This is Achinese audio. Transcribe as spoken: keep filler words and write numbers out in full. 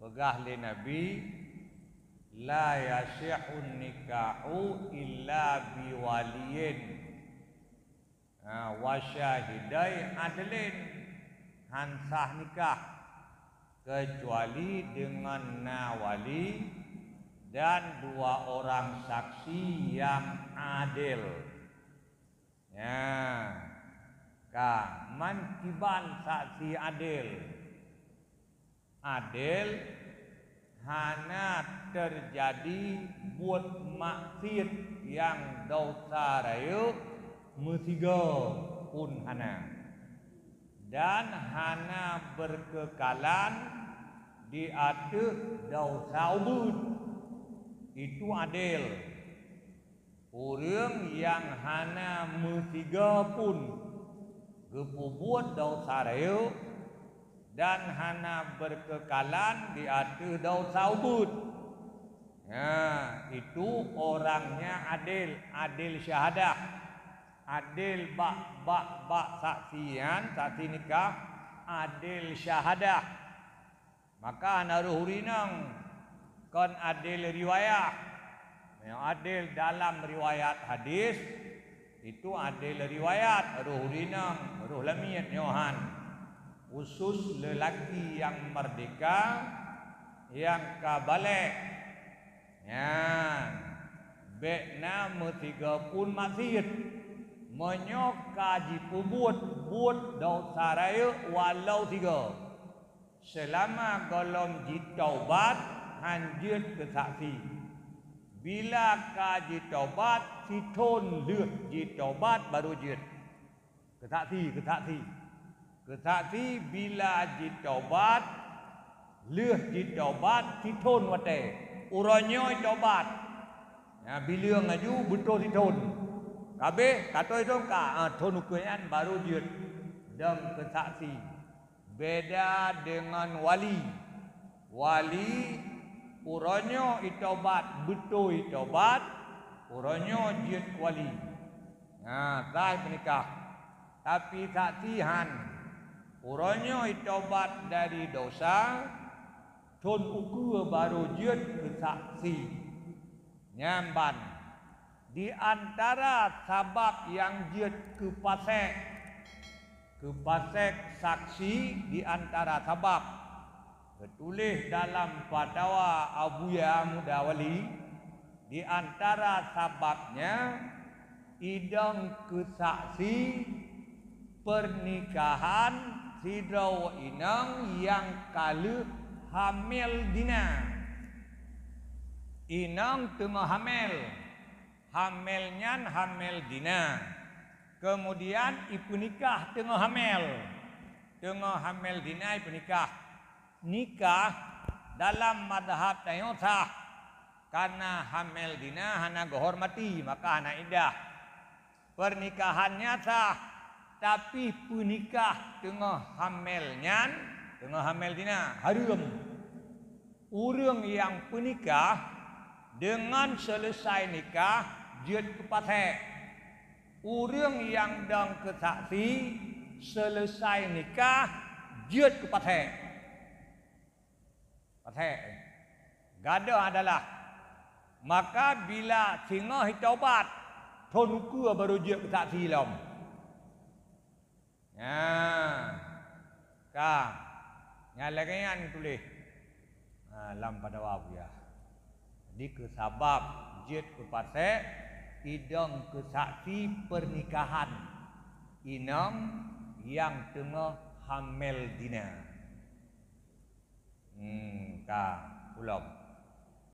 Peugah lé Nabi, "La yashihun nikahu illa biwaliyin, ha, wa syahidai adlin." Han sah nikah kecuali deungon na wali dan dua orang saksi nyang adil. Nyan, ka, man kiban saksi adil. Adil, hana teujadi buet maksiet nyang desya rayeuk, meusigoe pun hana, dan hana beukeukalan di ateueh desya ubit. Itu adil. Ureuëng nyang hana meusigoe pun geupeubuet desya rayeuk dan hana beukeukalan di ateueh desya ubit. Nah, itu orangnya adil, adil syahadah, adil bak, bak, bak saksi nyan, saksi nikah, adil syahadah. Maka na roh urinang kon adil riwayat. Meunyoe adil dalam riwayat hadis, itu adil riwayat, roh urinang, roh lamiet nyoe han. Khusus lelaki nyang merdeka, nyang ka balek. Nyan, bék na meusigoe pun maksiet. Meunyoe ka jipeubuet buet desya rayeuk walau sigoe, seulama gohlom jitaubat han jeuet keu saksi. Bila ka jitaubat, sithon lheueh jitaubat barô jeuet keu saksi, keu saksi. Keu saksi bila jitaubat, lheueh jitaubat sithon watée. Uroe nyoe taubat, na bileueng laju beutôi sithon. Kabeh ka toe sithon ka, ah, thon ukeue nyan barô jeuet dong keu saksi. Beda deungon wali. Wali, uroe nyoe itaubat, beutôi itaubat, uroe nyoe jeuet keu wali. Nah, sah peunikah. Tapi saksi han. Uroe nyoe itaubat dari desya, thon ukeue barô jeuet keu saksi. Nyan ban. Di antara sabab nyang jeuet keu pasék, keu pasék saksi di antara sabab, geutuléh dalam Fatawa Abuya Mudawali, di antara sababnya idong keu saksi pernikahan sidroe inong nyang ka lheueh hamil dina. Inong teungoh hamil, hamil nyan hamil dina. Keumudian ipeunikah teungoh hamil. Teungoh hamil dina ipeunikah. Nikah dalam madhab tanyoe sah, kareuna hamil dina hana geuhormati, maka hana iddah. Pernikahannya sah, tapi peunikah teungoh hamil nyan, teungoh hamil dina, hareuem. Ureuëng nyang peunikah deungon seuleusai nikah jeuet keu pasék. Ureuëng nyang dong keu saksi seuleusai nikah jeuet keu pasék. Pasék. Gadôh adalah, maka bila singoh itaubat, thon ukeue barô jeuet keu saksi lom. Nyan, ka. Nyan lagée nyan tuléh, ha, lam Fatawa Abuya. Jadi keu sabab jeuet keu pasék, idong keu saksi pernikahan inong nyang teungoh hamil dina. Hmm, ka, ulom.